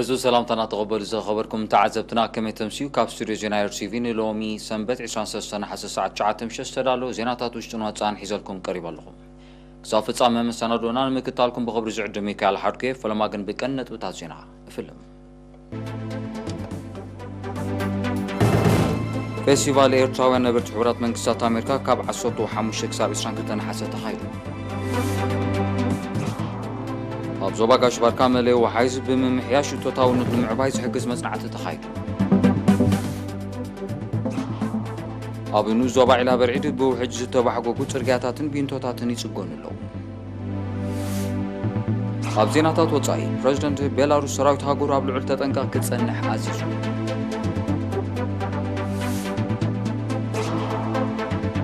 ዕዙዝ ሰላምታና ተቐበሉ ዝኸበርኩም ተዓዘብትና፣ ከመይ ተምስዩ? ካብ ስቱድዮ ዜና ኤር ቲቪ ንሎሚ ሰንበት ዕስራን ሰለስተን ነሓሰ ሰዓት ትሽዓተ ምሸት ዝተዳለወ ዜናታት ውሽጥን ወጻእን ሒዘልኩም ቀሪበ ኣለኹ። ክሳብ ፍጻመ መሰናዶና ንምክታልኩም ብኽብሪ ዝዕድም ሚካኤል ሓድጉ እየ። ፈለማ ግን ብቀንዲ ነጥብታት ዜና እፍልም። ፌስቲቫል ኤርትራውያን ነበርቲ ሕቡራት መንግስታት ኣሜሪካ ካብ ዓሰርተ ሓሙሽተ ክሳብ ዕስራን ክልተን ነሓሰ ተኻይዱ። ኣብ ዞባ ጋሽ ባርካ መለዮ ወሓይዝ ብምምሕያሽ እቶታውነት ንምዕባይ ዝሕግዝ መጽናዕቲ ተኻይዱ። ኣብ ንኡስ ዞባ ዒላ በርዒድ ብውሕጅ ዝተባሕጎጉ ጽርግያታትን ቢንቶታትን ይጽገኑ ኣለዉ። ኣብ ዜናታት ወጻኢ፣ ፕረዚደንት ቤላሩስ ሰራዊት ሃገሩ ኣብ ልዑል ተጠንቀቕ ክጸንሕ ኣዚዙ።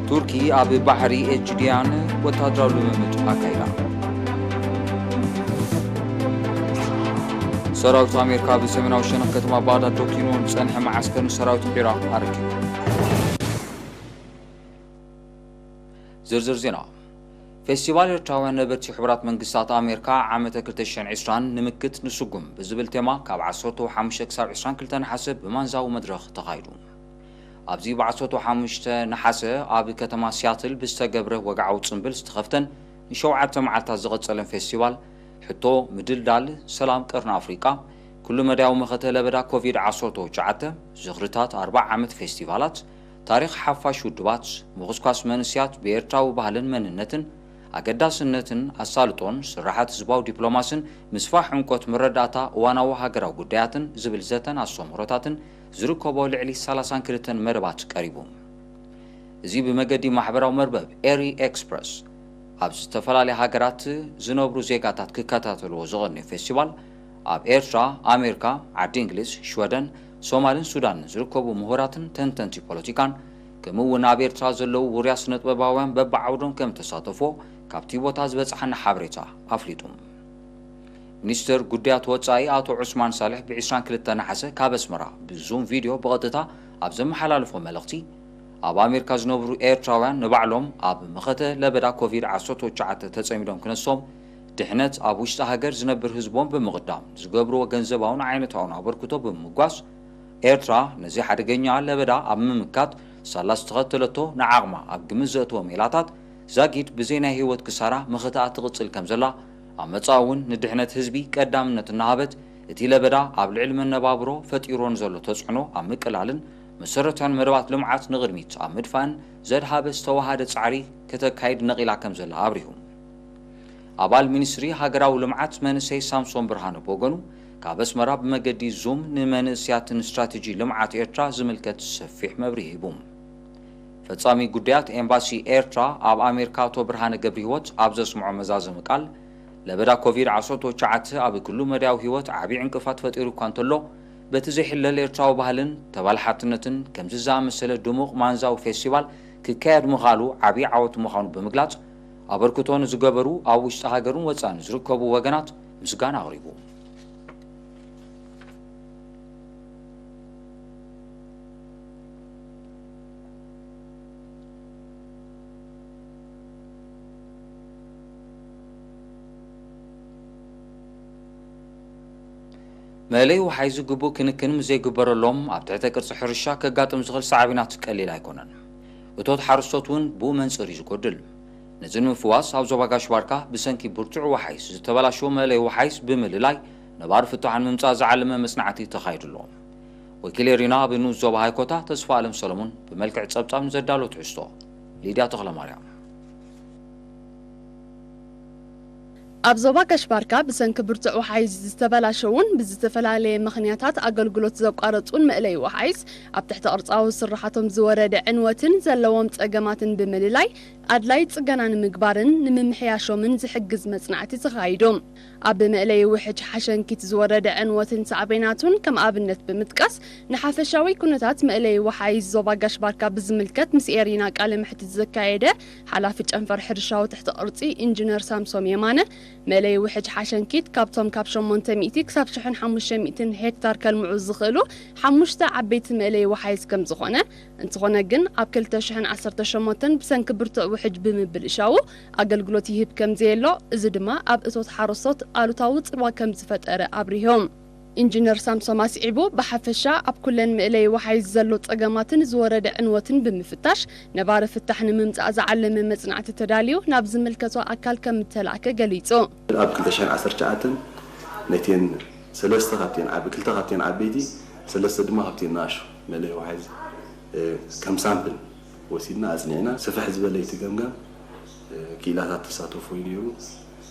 ቱርኪ ኣብ ባሕሪ ኤጅዲያን ወታደራዊ ልምምድ ኣካይዳ። ሰራዊት ኣሜሪካ ኣብ ሰሜናዊ ሸነኽ ከተማ ባግዳድ ዶኪኑ ዝጸንሐ መዓስከር ንሰራዊት ዒራቕ ኣረኪቡ። ዝርዝር ዜና። ፌስቲቫል ኤርትራውያን ነበርቲ ሕቡራት መንግስታት ኣሜሪካ ዓመተ ክልተ ሽሕን ዕስራን ንምክት ንስጉም ብዝብል ቴማ ካብ ዓሰርተ ሓሙሽተ ክሳብ ዕስራን ክልተን ነሓሰ ብማንዛዊ መድረኽ ተኻይዱ። ኣብዚ ብዓሰርተ ሓሙሽተ ነሓሰ ኣብ ከተማ ሲያትል ብዝተገብረ ወግዓዊ ጽምብል ዝተኸፍተን ንሸውዓተ መዓልታት ዝቐጸለን ፌስቲቫል፣ ሕቶ ምድልዳል ሰላም ቀርኒ ኣፍሪቃ፣ ኩሉ መዳያዊ መኸተ ለበዳ ኮቪድ ዓሰርተ ትሽዓተ፣ ዝኽርታት ኣርብዓ ዓመት ፌስቲቫላት፣ ታሪኽ ሓፋሽ ውድባት፣ ምኹስኳስ መንእሰያት ብኤርትራዊ ባህልን መንነትን፣ ኣገዳስነትን ኣሳልጦን ስራሓት ህዝባዊ ዲፕሎማስን ምስፋሕ ዕምቆት መረዳእታ እዋናዊ ሃገራዊ ጉዳያትን ዝብል ዘተን ኣስተምህሮታትን ዝርከቦ ልዕሊ ሰላሳን ክልተን መደባት ቀሪቡ። እዚ ብመገዲ ማሕበራዊ መርበብ ኤሪ ኤክስፕረስ ኣብ ዝተፈላለያ ሃገራት ዝነብሩ ዜጋታት ክከታተልዎ ዝቐንዩ ፌስቲቫል፣ ኣብ ኤርትራ፣ ኣሜሪካ፣ ዓዲ እንግሊዝ፣ ሽወደን፣ ሶማልን ሱዳንን ዝርከቡ ምሁራትን ተንተንቲ ፖለቲካን፣ ከምኡ እውን ኣብ ኤርትራ ዘለዉ ውሩያት ስነጥበባውያን በብዓውዶም ከም ተሳተፎ ካብቲ ቦታ ዝበጽሓና ሓበሬታ ኣፍሊጡ። ሚኒስትር ጉዳያት ወጻኢ ኣቶ ዑስማን ሳልሕ ብ ዕስራን ክልተን ነሓሰ ካብ ኣስመራ ብዙም ቪድዮ ብቐጥታ ኣብ ዘመሓላለፎ መልእኽቲ፣ ኣብ ኣሜሪካ ዝነብሩ ኤርትራውያን ንባዕሎም ኣብ መኸተ ለበዳ ኮቪድ ዓሰርተ ትሽዓተ ተጸሚዶም ክነሶም፣ ድሕነት ኣብ ውሽጢ ሃገር ዝነብር ህዝቦም ብምቕዳም ዝገብርዎ ገንዘባውን ዓይነታውን ኣበርክቶ ብምምጓስ፣ ኤርትራ ነዚ ሓደገኛ ለበዳ ኣብ ምምካት ሳላ ዝተኸተለቶ ንዓቕማ ኣብ ግምት ዘእተወ ሜላታት ዛጊድ ብዘይ ናይ ህይወት ክሳራ መኸተኣ ትቕጽል ከም ዘላ፣ ኣብ መጻኢ እውን ንድሕነት ህዝቢ ቀዳምነት እናሃበት፣ እቲ ለበዳ ኣብ ልዕሊ መነባብሮ ፈጢሮ ንዘሎ ተጽዕኖ ኣብ ምቅላልን መሰረታውያን መደባት ልምዓት ንቕድሚት ኣብ ምድፋእን ዘድሃበ ዝተዋሃደ ጻዕሪ ከተካይድ ነቒላ ከም ዘላ ኣብሪሁ። ኣባል ሚኒስትሪ ሃገራዊ ልምዓት መንእሰይ ሳምሶን ብርሃነ ብወገኑ፣ ካብ ኣስመራ ብመገዲ ዙም ንመንእሰያትን ስትራተጂ ልምዓት ኤርትራ ዝምልከት ሰፊሕ መብርሂ ሂቡ። ፈጻሚ ጉዳያት ኤምባሲ ኤርትራ ኣብ ኣሜሪካ ኣቶ ብርሃነ ገብረህይወት ኣብ ዘስምዖ መዛዘሚ ቃል፣ ለበዳ ኮቪድ ዓሰርተ ትሽዓተ ኣብ ኩሉ መዳያዊ ህይወት ዓቢ ዕንቅፋት ፈጢሩ እኳ እንተሎ፣ በቲ ዘይሕለል ኤርትራዊ ባህልን ተባላሓትነትን ከምዚ ዝኣመሰለ ድሙቕ ማንዛዊ ፌስቲቫል ክካየድ ምኽኣሉ ዓቢ ዓወት ምዃኑ ብምግላጽ፣ ኣበርክቶ ንዝገበሩ ኣብ ውሽጢ ሃገርን ወጻእን ዝርከቡ ወገናት ምስጋና ኣቕሪቡ። መእለይ ወሓይዝ ግቡእ ክንክን ምስ ዘይግበረሎም፣ ኣብ ትሕተ ቅርጺ ሕርሻ ከጋጥም ዝኽእል ሳዕቤናት ቀሊል ኣይኮነን። እቶት ሓረስቶት እውን ብኡ መንጽር እዩ ዝጎድል። ነዚ ንምፍዋስ፣ ኣብ ዞባ ጋሽ ባርካ ብሰንኪ ብርቱዕ ወሓይዝ ዝተበላሸወ መእለይ ወሓይዝ ብምልላይ፣ ነባሪ ፍታሕ ንምምጻእ ዝዓለመ መጽናዕቲ ተኻይዱ ኣሎ። ወኪል ኤሪና ኣብ ንኡስ ዞባ ሃይኮታ ተስፋ ኣለም ሰለሙን ብመልክዕ ጸብጻብ ንዘዳሎ ትሕዝቶ። ሊድያ ተኽለማርያም። ኣብ ዞባ ጋሽ ባርካ ብሰንኪ ብርቱዕ ወሓይዝ ዝተበላሸውን ብዝተፈላለየ ምኽንያታት ኣገልግሎት ዘቋረጹን መእለይ ወሓይዝ፣ ኣብ ትሕቲ ቅርጻዊ ስርሓቶም ዝወረደ ዕንወትን ዘለዎም ጸገማትን ብምልላይ፣ ኣድላይ ጽገና ንምግባርን ንምምሕያሾምን ዝሕግዝ መጽናዕቲ ተኻይዱ። ኣብ መእለይ ውሕጅ ሓሸንኪት ዝወረደ ዕንወትን ሳዕቤናቱን ከም ኣብነት ብምጥቃስ፣ ንሓፈሻዊ ኩነታት መእለይ ወሓይዝ ዞባ ጋሽ ባርካ ብዝምልከት ምስ ኤሪና ቃለ መሕትት ዘካየደ ሓላፊ ጨንፈር ሕርሻዊ ትሕቲ ቅርጺ ኢንጂነር ሳምሶም የማነ፣ መእለይ ውሕጅ ሓሸንኪት ካብቶም ካብ ሸሞንተ ሚእቲ ክሳብ ሽሕን ሓሙሽተ ሚእትን ሄክታር ከልምዑ ዝኽእሉ ሓሙሽተ ዓበይቲ መእለይ ወሓይዝ ከም ዝኾነ፣ እንተኾነ ግን ኣብ ክልተ ሽሕን ዓሰርተ ሸሞንተን ብሰንኪ ብርቱዕ ውሕጅ ብምብልሻዉ ኣገልግሎት ይህብ ከም ዘየሎ፣ እዚ ድማ ኣብ እቶት ሓረስቶት ኣሉታዊ ጽልዋ ከም ዝፈጠረ ኣብሪሆም። ኢንጂነር ሳምሶም ኣስዒቡ፣ ብሓፈሻ ኣብ ኩለን መእለይ ወሓይዝ ዘሎ ጸገማትን ዝወረደ ዕንወትን ብምፍታሽ፣ ነባሪ ፍታሕ ንምምጻእ ዝዓለመ መጽናዕቲ ተዳልዩ ናብ ዝምልከቶ ኣካል ከም እተላእከ ገሊጹ። ኣብ ክልተ ሽሕን ዓሰርተ ትሽዓተን ነቴን ሰለስተ ካብቴን ዓቢ፣ ክልተ ካብቴን ዓበይቲ፣ ሰለስተ ድማ ካብቴን ንኣሽቱ መእለይ ወሓይዝ፣ እ፣ ከም ሳምፕል ወሲድና ኣጽኒዕና። ስፍሕ ዝበለ እቲ ገምጋም፣ እ፣ ክኢላታት ተሳተፎ እዩ ነይሩ።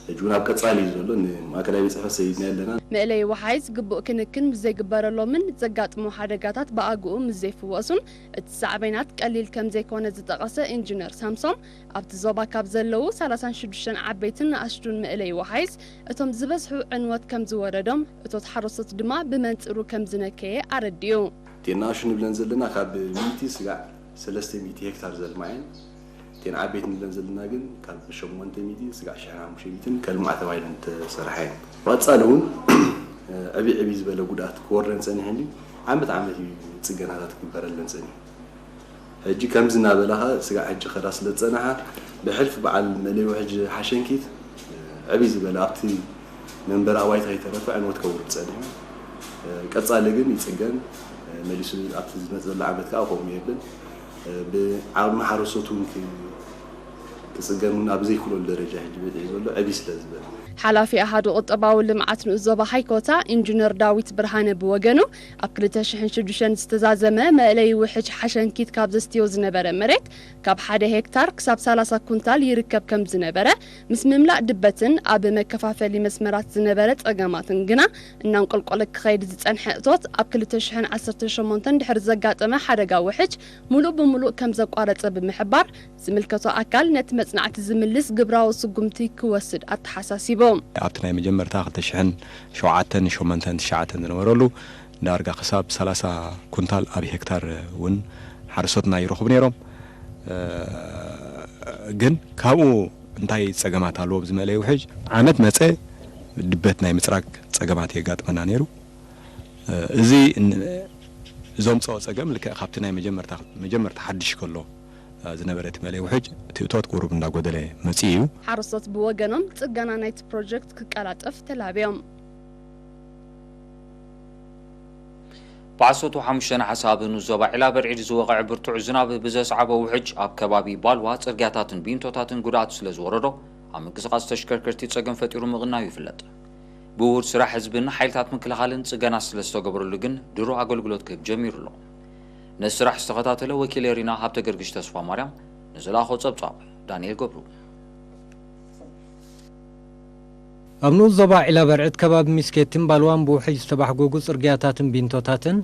ሕጂ እውን ኣብ ቀጻሊ እዩ ዘሎ። ንማእከላይ ቤት ጽሕፈት ሰዲድና ኣለና። መእለይ ወሓይዝ ግቡእ ክንክን ምስ ዘይግበረሎምን ዘጋጥሙ ሓደጋታት ብኣግኡ ምስ ዘይፍወሱን እቲ ሳዕቤናት ቀሊል ከም ዘይኮነ ዝጠቐሰ ኢንጂነር ሳምሶም፣ ኣብቲ ዞባ ካብ ዘለዉ ሰላሳን ሽዱሽተን ዓበይትን ንኣሽቱን መእለይ ወሓይዝ እቶም ዝበዝሑ ዕንወት ከም ዝወረዶም፣ እቶት ሓረስቶት ድማ ብመንጽሩ ከም ዝነከየ ኣረዲኡ። እተን ንኣሽቱ ንብለን ዘለና ካብ ሚእቲ ስጋዕ ሰለስተ ሚእቲ ሄክታር ዘልማየን፣ እተን ዓበይቲ ንብለን ዘለና ግን ካብ ሸሞንተ ሚእቲ ስጋዕ ሽሕን ሓሙሽተ ሚእትን ከልምዓ ተባሂለን ተሰርሓ እየን። ብቐጻሊ እውን ዕብይ ዕብይ ዝበለ ጉድኣት ክወርደን ጸኒሑ እንድዩ። ዓመት ዓመት እዩ ጽገናታት ክግበረለን ጸኒሑ። ሕጂ ከምዚ እናበላኻ ስጋዕ ሕጂ ከዳ ስለ ዝጸናሓ፣ ብሕልፊ በዓል መእለይ ውሕጅ ሓሸንኪት ዕብይ ዝበለ ኣብቲ መንበሪ ኣባይቲ ከይተረፈ ዕንወት ከውርድ ጸኒሑ። ቀጻሊ ግን ይጽገን፣ መሊሱ ኣብቲ ዝመጽእ ዘሎ ዓመት ከኣ ከምኡ የብል። ብዓቕሚ ሓረስቶት እውን ክ-፣ ክጽገን እውን ኣብ ዘይክእለሉ ደረጃ ሕጂ በጺሑ ዘሎ ዕብይ ስለ ዝበለ። ሓላፊ ኣሃዱ ቁጠባዊ ልምዓት ንኡስ ዞባ ሃይኮታ ኢንጂነር ዳዊት ብርሃነ ብወገኑ፣ ኣብ ክልተ ሽሕን ሽዱሽተን ዝተዛዘመ መእለይ ውሕጅ ሓሸንኪት ካብ ዘስትዮ ዝነበረ መሬት ካብ ሓደ ሄክታር ክሳብ ሰላሳ ኩንታል ይርከብ ከም ዝነበረ፣ ምስ ምምላእ ድበትን ኣብ መከፋፈሊ መስመራት ዝነበረ ጸገማትን ግና እናንቆልቆለ ክኸይድ ዝጸንሐ እቶት፣ ኣብ ክልተ ሽሕን ዓሰርተ ሸሞንተን ድሕሪ ዘጋጠመ ሓደጋ ውሕጅ ሙሉእ ብሙሉእ ከም ዘቋረጸ ብምሕባር፣ ዝምልከቶ ኣካል ነቲ መጽናዕቲ ዝምልስ ግብራዊ ስጉምቲ ክወስድ ኣተሓሳሲቡ። ኣብቲ ናይ መጀመርታ ክልተ ሽሕን ሸውዓተን፣ ሸሞንተን፣ ትሽዓተን ዝነበረሉ ዳርጋ ክሳብ ሰላሳ ኩንታል ኣብ ሄክታር እውን ሓረስቶትና ይረኽቡ ነይሮም። እ፣ ግን ካብኡ እንታይ ጸገማት ኣለዎ? ብዝመለየ ውሕጅ ዓመት መጸ ድበት ናይ ምጽራግ ጸገማት የጋጥመና ነይሩ። እ፣ እዚ ን-፣ ዘምጽኦ ጸገም ልክዕ ካብቲ ናይ መጀመርታ፣ መጀመርታ ሓድሽ ከሎ፣ እ፣ ዝነበረ እቲ መለይ ውሕጅ እቲ እቶት ቁሩብ እንዳጎደለ መጺኡ እዩ። ሓረስቶት ብወገኖም ጽገና ናይቲ ፕሮጀክት ክቀላጠፍ ተላብዮም። ብዓሰርተ ሓሙሽተ ነሓሰ ኣብ ንኡስ ዞባ ዒላ በርዒድ ዝወቕዐ ብርቱዕ ዝናብ ብዘስዓቦ ውሕጅ ኣብ ከባቢ ባልዋ ጽርግያታትን ቢንቶታትን ጉድኣት ስለ ዝወረዶ ኣብ ምንቅስቓስ ተሽከርከርቲ ጸገም ፈጢሩ ምቕናዩ ይፍለጥ። ብውሁድ ስራሕ ህዝብን ሓይልታት ምክልኻልን ጽገና ስለ ዝተገብረሉ ግን ድሮ ኣገልግሎት ክህብ ጀሚሩ ኣሎ። ነቲ ስራሕ ዝተኸታተለ ወኪል ኤሪና ሃብተ ገርግሽ ተስፋ ማርያም ንዝለኣኾ ጸብጻብ ዳንኤል ገብሩ። ኣብ ንኡስ ዞባ ዒላ በርዕድ ከባቢ ሚስኬትን ባልዋን ብውሕጅ ዝተባሕጎጉ ጽርግያታትን ቢንቶታትን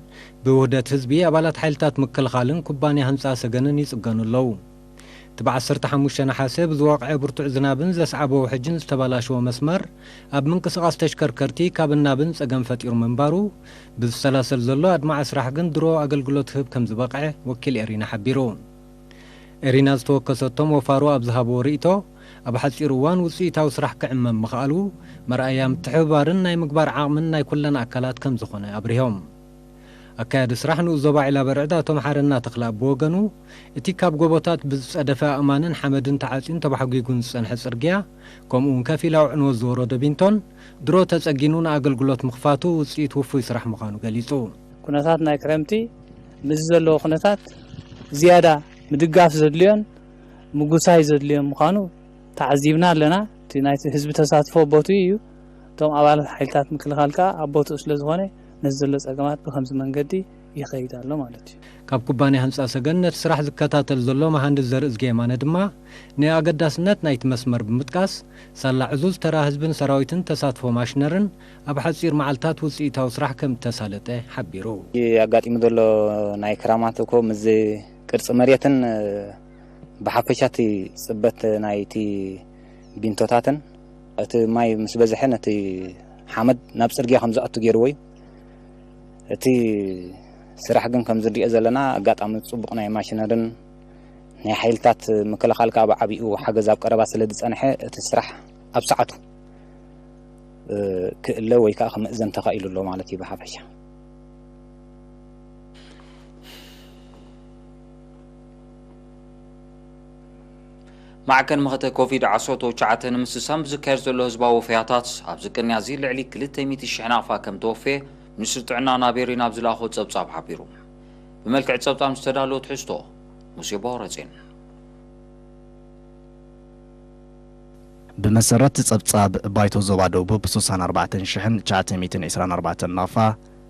ብውህደት ህዝቢ፣ ኣባላት ሓይልታት ምክልኻልን ኩባንያ ህንጻ ሰገንን ይጽገኑ ኣለዉ። እቲ ብዓሰርተ ሓሙሽተ ነሓሰ ብዝወቕዐ ብርቱዕ ዝናብን ዘስዓቦ ውሕጅን ዝተበላሸወ መስመር ኣብ ምንቅስቓስ ተሽከርከርቲ ካብን ናብን ጸገም ፈጢሩ ምንባሩ፣ ብዝሰላሰል ዘሎ ኣድማዒ ስራሕ ግን ድሮ ኣገልግሎት ክህብ ከም ዝበቕዐ ወኪል ኤሪና ሓቢሩ። ኤሪና ዝተወከሰቶም ወፋሮ ኣብ ዝሃብዎ ርእይቶ፣ ኣብ ሓጺር እዋን ውጽኢታዊ ስራሕ ክዕመም ምኽኣሉ መርኣያ ምትሕብባርን ናይ ምግባር ዓቕምን ናይ ኩለን ኣካላት ከም ዝኾነ ኣብሪሆም። ኣካያዲ ስራሕ ንኡስ ዞባ ዒላ በርዕድ ኣቶ መሓረና ተኽለኣብ ብወገኑ፣ እቲ ካብ ጎቦታት ብዝጸደፈ ኣእማንን ሓመድን ተዓጽዩን ተባሕጒጉን ዝጸንሐ ጽርግያ፣ ከምኡ እውን ከፊላዊ ዕንወት ዝወረዶ ቢንቶን ድሮ ተጸጊኑ ንኣገልግሎት ምኽፋቱ ውጽኢት ውፉይ ስራሕ ምዃኑ ገሊጹ። ኩነታት ናይ ክረምቲ ምስዚ ዘለዎ ኩነታት ዝያዳ ምድጋፍ ዘድልዮን ምጉሳይ ዘድልዮን ምዃኑ ተዓዚብና ኣለና። እቲ ናይቲ ህዝቢ ተሳትፎ ቦትኡ እዩ። እቶም ኣባላት ሓይልታት ምክልኻል ከኣ ኣብ ቦትኡ ስለ ዝኾነ ነዚ ዘሎ ጸገማት ብኸምዚ መንገዲ ይኸይድ ኣሎ ማለት እዩ። ካብ ኩባንያ ህንጻ ሰገን ነቲ ስራሕ ዝከታተል ዘሎ መሃንድስ ዘርእዝጊ የማነ ድማ ንኣገዳስነት ናይቲ መስመር ብምጥቃስ ሳላ ዕዙዝ ተራ ህዝብን ሰራዊትን ተሳትፎ ማሽነርን ኣብ ሓጺር መዓልታት ውጽኢታዊ ስራሕ ከም እተሳለጠ ሓቢሩ። ኣጋጢሙ ዘሎ ናይ ክራማት እኮ ምስዚ ቅርጺ መሬትን ብሓፈሻ እቲ ጽበት ናይቲ ቢንቶታትን እቲ ማይ ምስ በዝሐ ነቲ ሓመድ ናብ ጽርግያ ከም ዝኣቱ ገይርዎ እዩ። እቲ ስራሕ ግን ከም ዝንሪኦ ዘለና ኣጋጣሚ ጽቡቕ ናይ ማሽነርን ናይ ሓይልታት ምክልኻል ከኣ ብዓቢኡ ሓገዝ ኣብ ቀረባ ስለ ዝጸንሐ እቲ ስራሕ ኣብ ሰዓቱ፣ እ፣ ክእለ ወይ ከኣ ክምእዘን ተኻኢሉ ኣሎ ማለት እዩ ብሓፈሻ። ማዕከን መኸተ ኮቪድ ዓሰርተ ትሽዓተ ንምስሳን ብዝካየድ ዘሎ ህዝባዊ ወፈያታት ኣብዚ ቅንያ እዚ ልዕሊ ክልተ ሚእቲ ሽሕ ናቕፋ ከም ተወፈየ ሚኒስትሪ ጥዕና ናቤሪን ኣብ ዝለኣኾ ጸብጻብ ሓቢሩ። ብመልክዕ ጸብጻብ ዝተዳለወ ትሕዝቶ ሙሴ ቦረጼን። ብመሰረት ጸብጻብ ባይቶ ዞባ ደቡብ፣ ስሳን ኣርባዕተን ሽሕን ትሽዓተ ሚእትን ዕስራን ኣርባዕተን ናቕፋ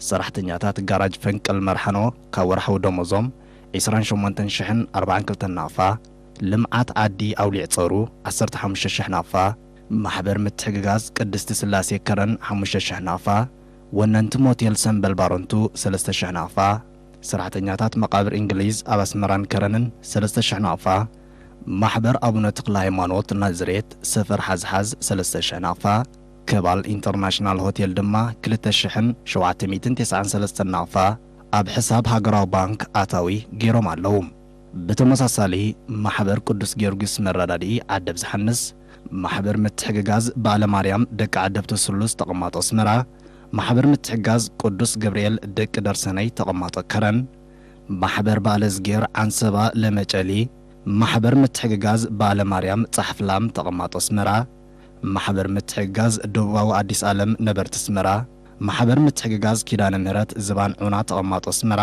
ሰራሕተኛታት ጋራጅ ፈንቅል መርሓኖ ካብ ወርሓዊ ደሞዞም ዕስራን ሸሞንተን ሽሕን ኣርባዓን ክልተን ናቕፋ፣ ልምዓት ዓዲ ኣውሊዕ ጸሩ ዓሰርተ ሓሙሽተ ሽሕ ናቕፋ፣ ማሕበር ምትሕግጋዝ ቅድስቲ ስላሴ ከረን ሓሙሽተ ሽሕ ናቕፋ፣ ወነንቲ ሞቴል ሰምበል ባረንቱ ሰለስተ ሽሕ ናቕፋ፣ ሰራሕተኛታት መቓብር እንግሊዝ ኣብ ኣስመራን ከረንን ሰለስተ ሽሕ ናቕፋ፣ ማሕበር ኣቡነ ተክለ ሃይማኖት ናዝሬት ሰፈር ሓዝሓዝ ሰለስተ ሽሕ ናቕፋ፣ ከባል ኢንተርናሽናል ሆቴል ድማ ክልተ ሽሕን ሸውዓተ ሚእትን ተስዓን ሰለስተን ናቕፋ ኣብ ሕሳብ ሃገራዊ ባንክ ኣታዊ ገይሮም ኣለዉ። ብተመሳሳሊ፣ ማሕበር ቅዱስ ጊዮርጊስ መረዳድኢ ዓደብ ዝሓንስ፣ ማሕበር ምትሕግጋዝ በዓለ ማርያም ደቂ ዓደብቲ ስሉስ ተቐማጦ ኣስመራ፣ ማሕበር ምትሕጋዝ ቅዱስ ገብርኤል ደቂ ደርሰነይ ተቐማጦ ከረን፣ ማሕበር በዓለ ዝጌር ዓንሰባ ለመጨሊ፣ ማሕበር ምትሕግጋዝ በዓለ ማርያም ጻሕፍላም ተቐማጦ ኣስመራ፣ ማሕበር ምትሕግጋዝ ደቡባዊ ኣዲስ ኣለም ነበርቲ ኣስመራ፣ ማሕበር ምትሕግጋዝ ኪዳነ ምህረት ዝባን ዑና ተቐማጦ ኣስመራ፣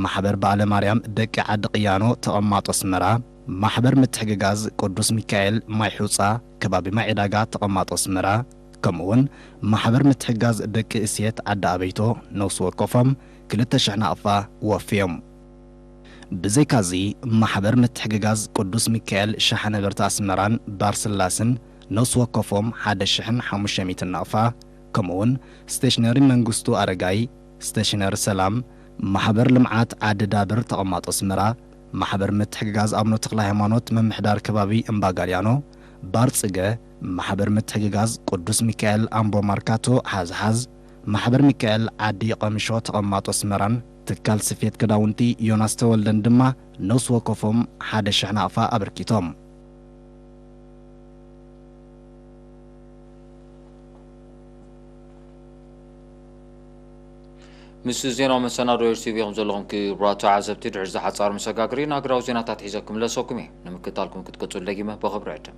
ማሕበር በዓለ ማርያም ደቂ ዓዲ ቅያኖ ተቐማጦ ኣስመራ፣ ማሕበር ምትሕግጋዝ ቅዱስ ሚካኤል ማይ ሑጻ ከባቢ ማይ ዕዳጋ ተቐማጦ ኣስመራ፣ ከምኡውን ማሕበር ምትሕጋዝ ደቂ እሴት ዓዲ ኣበይቶ ነፍሲ ወከፎም ክልተ ሽሕ ናቕፋ ወፍዮም። ብዘይካዚ፣ ማሕበር ምትሕግጋዝ ቅዱስ ሚካኤል ሸሓ ነበርቲ ኣስመራን ባር ስላስን ነፍሲ ወከፎም ሓደ ሽሕን ሓሙሽተ ሚእትን ናቕፋ፣ ከምኡውን ስቴሽነሪ መንግስቱ ኣረጋይ፣ ስቴሽነሪ ሰላም፣ ማሕበር ልምዓት ዓዲ ዳብር ተቐማጦ ኣስመራ፣ ማሕበር ምትሕግጋዝ ኣቡነ ተክለ ሃይማኖት ምምሕዳር ከባቢ እምባጋልያኖ፣ ባር ጽገ፣ ማሕበር ምትሕግጋዝ ቅዱስ ሚካኤል ኣምቦ ማርካቶ ሓዝሓዝ፣ ማሕበር ሚካኤል ዓዲ ቀምሾ ተቐማጦ ኣስመራን ትካል ስፌት ክዳውንቲ ዮናስ ተወልደን ድማ ነፍሲ ወከፎም ሓደ ሽሕ ናቕፋ ኣበርኪቶም። ምስ ዜናዊ መሰናዶ ኤር ቲ ቪ ኢኹም ዘለኹም ክቡራት ተዓዘብቲ። ድሕሪ እዚ ሓጻር መሰጋገሪ ንሃገራዊ ዜናታት ሒዘ ክምለሰኩም እየ። ንምክትታልኩም ክትቅጽሉ ደጊመ ብኽብሪ ዕድም።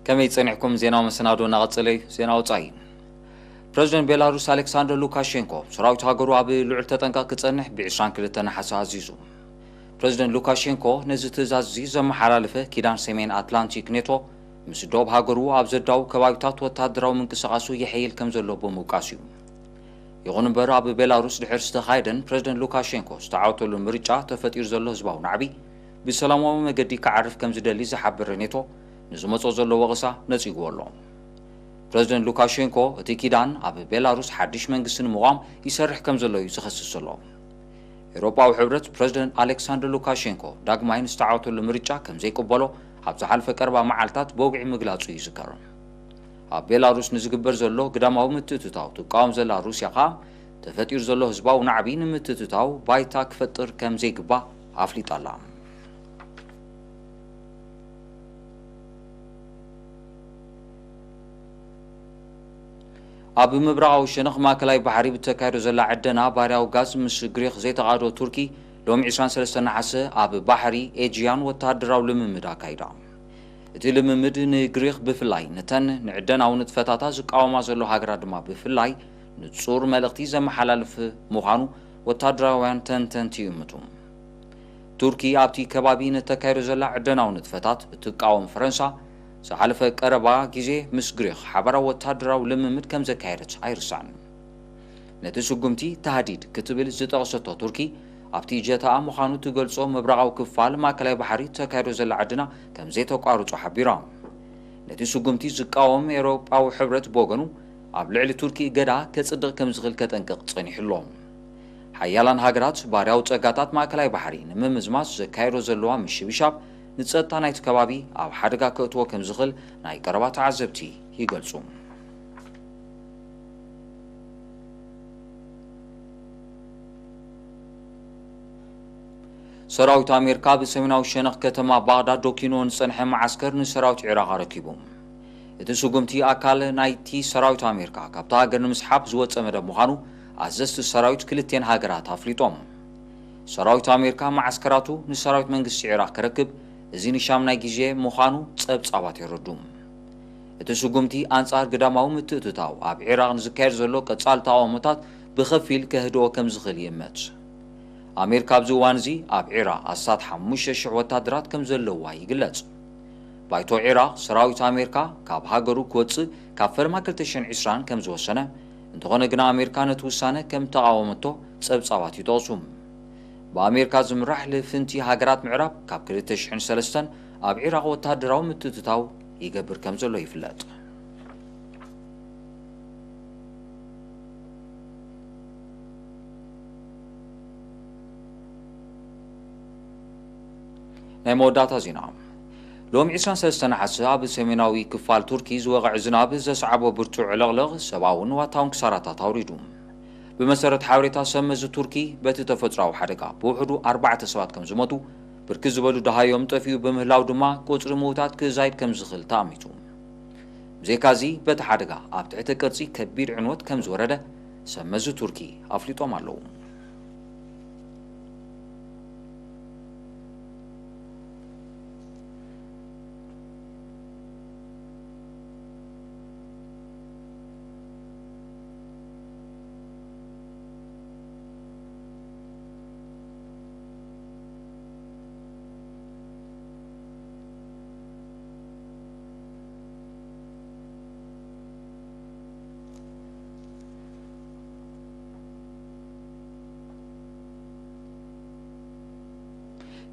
ከመይ ጸኒሕኩም? ዜናዊ መሰናዶ እናቐጸለ እዩ። ዜና ወጻኢ። ፕረዚደንት ቤላሩስ ኣሌክሳንደር ሉካሼንኮ፣ ሰራዊት ሃገሩ ኣብ ልዑል ተጠንቀቕ ክጸንሕ ብ ዕስራን ክልተን ነሓሰ ኣዚዙ። ፕረዚደንት ሉካሼንኮ ነዚ ትእዛዝ እዚ ዘመሓላለፈ፣ ኪዳን ሰሜን ኣትላንቲክ ኔቶ ምስ ዶብ ሃገሩ ኣብ ዘዳዉ ከባቢታት ወተሃደራዊ ምንቅስቓሱ የሐይል ከም ዘሎ ብምውቃስ እዩ። ይኹን እምበር፣ ኣብ ቤላሩስ ድሕሪ ዝተኻየደን ፕረዚደንት ሉካሼንኮ ዝተዓወተሉ ምርጫ ተፈጢሩ ዘሎ ህዝባዊ ናዕቢ፣ ብሰላማዊ መገዲ ክዓርፍ ከም ዝደሊ ዝሓበረ ኔቶ፣ ንዝመጾ ዘሎ ወቐሳ ነጺግዎ ኣሎ። ፕረዚደንት ሉካሼንኮ፣ እቲ ኪዳን ኣብ ቤላሩስ ሓድሽ መንግስቲ ንምቋም ይሰርሕ ከም ዘሎ እዩ ዝኸስስ ዘሎ። ኤውሮጳዊ ሕብረት፣ ፕረዚደንት ኣሌክሳንደር ሉካሼንኮ ዳግማይ ንዝተዓወተሉ ምርጫ ከም ዘይቅበሎ ኣብ ዝሓለፈ ቀረባ መዓልታት ብወግዒ ምግላጹ ይዝከር። ኣብ ቤላሩስ ንዝግበር ዘሎ ግዳማዊ ምትእትታው ትቃወም ዘላ ሩስያ ከኣ፣ ተፈጢሩ ዘሎ ህዝባዊ ናዕቢ ንምትእትታው ባይታ ክፈጥር ከም ዘይግባእ ኣፍሊጣ ኣላ። ኣብ ምብራቓዊ ሸነኽ ማእከላይ ባሕሪ ብተካይዶ ዘላ ዕደና ባርያዊ ጋዝ ምስ ግሪኽ ዘይተቓዶ ቱርኪ፣ ሎሚ ዕስራን ሰለስተን ነሓሰ ኣብ ባሕሪ ኤጂያን ወተሃደራዊ ልምምድ ኣካይዳ። እቲ ልምምድ ንግሪኽ ብፍላይ ነተን ንዕደናዊ ንጥፈታታ ዝቃወማ ዘሎ ሃገራት ድማ ብፍላይ ንጹር መልእኽቲ ዘመሓላልፍ ምዃኑ ወተሃደራውያን ተንተንቲ ይእምቱ። ቱርኪ ኣብቲ ከባቢ ንተካይዶ ዘላ ዕደናዊ ንጥፈታት እትቃወም ፈረንሳ፣ ዝሓለፈ ቀረባ ግዜ ምስ ግሪኽ ሓባራዊ ወተሃደራዊ ልምምድ ከም ዘካየደት ኣይርሳዕን። ነቲ ስጉምቲ ታህዲድ ክትብል ዝጠቕሰቶ ቱርኪ፣ ኣብቲ ጀታኣ ምዃኑ ትገልጾ ምብራቓዊ ክፋል ማእከላይ ባሕሪ ተካይዶ ዘላ ዕድና ከም ዘይተቋርጾ ሓቢራ። ነቲ ስጉምቲ ዝቃወም ኤውሮጳዊ ሕብረት ብወገኑ፣ ኣብ ልዕሊ ቱርኪ እገዳ ከጽድቕ ከም ዝኽእል ከጠንቅቕ ጸኒሑ ኣሎ። ሓያላን ሃገራት ባርያዊ ጸጋታት ማእከላይ ባሕሪ ንምምዝማዝ ዘካየዶ ዘለዋ ምሽብሻብ፣ ንጸጥታ ናይቲ ከባቢ ኣብ ሓደጋ ከእትዎ ከም ዝኽእል ናይ ቀረባ ተዓዘብቲ ይገልጹ። ሰራዊት ኣሜሪካ ኣብ ሰሜናዊ ሸነኽ ከተማ ባግዳድ ዶኪንዎ ንጸንሐ መዓስከር ንሰራዊት ዒራቕ ኣረኪቡ። እቲ ስጉምቲ ኣካል ናይቲ ሰራዊት ኣሜሪካ ካብታ ሃገር ንምስሓብ ዝወጸ መደብ ምዃኑ ኣዘዝቲ ሰራዊት ክልቲኤን ሃገራት ኣፍሊጦም። ሰራዊት ኣሜሪካ መዓስከራቱ ንሰራዊት መንግስቲ ዒራቕ ክረክብ እዚ ንሻምናይ ግዜ ምዃኑ ጸብጻባት የረዱ። እቲ ስጉምቲ ኣንጻር ግዳማዊ ምትእትታው ኣብ ዒራቕ ንዝካየድ ዘሎ ቀጻሊ ተቓውሞታት ብኸፊል ከህድኦ ከም ዝኽእል ይእመት። ኣሜሪካ ኣብዚ እዋን እዚ ኣብ ዒራቕ ኣስታት ሓሙሽተ ሽሕ ወታደራት ከም ዘለዋ ይግለጽ። ባይቶ ዒራቕ ሰራዊት ኣሜሪካ ካብ ሃገሩ ክወጽእ ካብ ፈለማ ክልተ ሽሕን ዕስራን ከም ዝወሰነ፣ እንተኾነ ግና ኣሜሪካ ነቲ ውሳነ ከም ተቓወመቶ ጸብጻባት ይጠቕሱ። ብኣሜሪካ ዝምራሕ ልፍንቲ ሃገራት ምዕራብ ካብ ክልተ ሽሕን ሰለስተን ኣብ ዒራቕ ወታደራዊ ምትእትታው ይገብር ከም ዘሎ ይፍለጥ። ናይ መወዳእታ ዜና። ሎሚ ዕስራን ሰለስተን ነሓሰ ኣብ ሰሜናዊ ክፋል ቱርኪ ዝወቕዐ ዝናብ ዘስዓቦ ብርቱዕ ዕልቕልቕ ሰብኣውን ዋታውን ክሳራታት ኣውሪዱ። ብመሰረት ሓበሬታ ሰብ መዚ ቱርኪ፣ በቲ ተፈጥሮኣዊ ሓደጋ ብውሕዱ ኣርባዕተ ሰባት ከም ዝሞቱ፣ ብርክት ዝበሉ ደሃዮም ጠፊኡ ብምህላው ድማ ቁጽሪ ምዉታት ክዛይድ ከም ዝኽእል ተኣሚቱ። ብዘይካዚ በቲ ሓደጋ ኣብ ትሕቲ ቅርጺ ከቢድ ዕንወት ከም ዝወረደ ሰብ መዚ ቱርኪ ኣፍሊጦም ኣለዉ።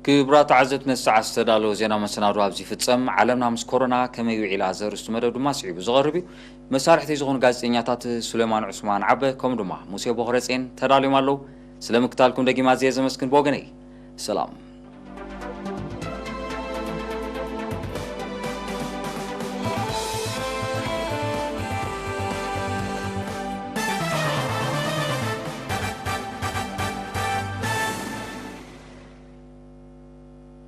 ክቡራት ተዓዘብቲ፣ ነቲ ሰዓት ዝተዳለወ ዜና መሰናዶ ኣብዚ ይፍጸም። ዓለምና ምስ ኮሮና ከመይ ውዒላ ዘርእስቱ መደብ ድማ ስዒቡ ዝቐርብ እዩ። መሳርሕቲ ዝኾኑ ጋዜጠኛታት ሱሌማን ዑስማን ዓበ ከምኡ ድማ ሙሴ ቦኽረጼን ተዳልዮም ኣለዉ። ስለ ምክታልኩም ደጊማ ኣዝየ ዘመስግን። ብወገነይ ሰላም።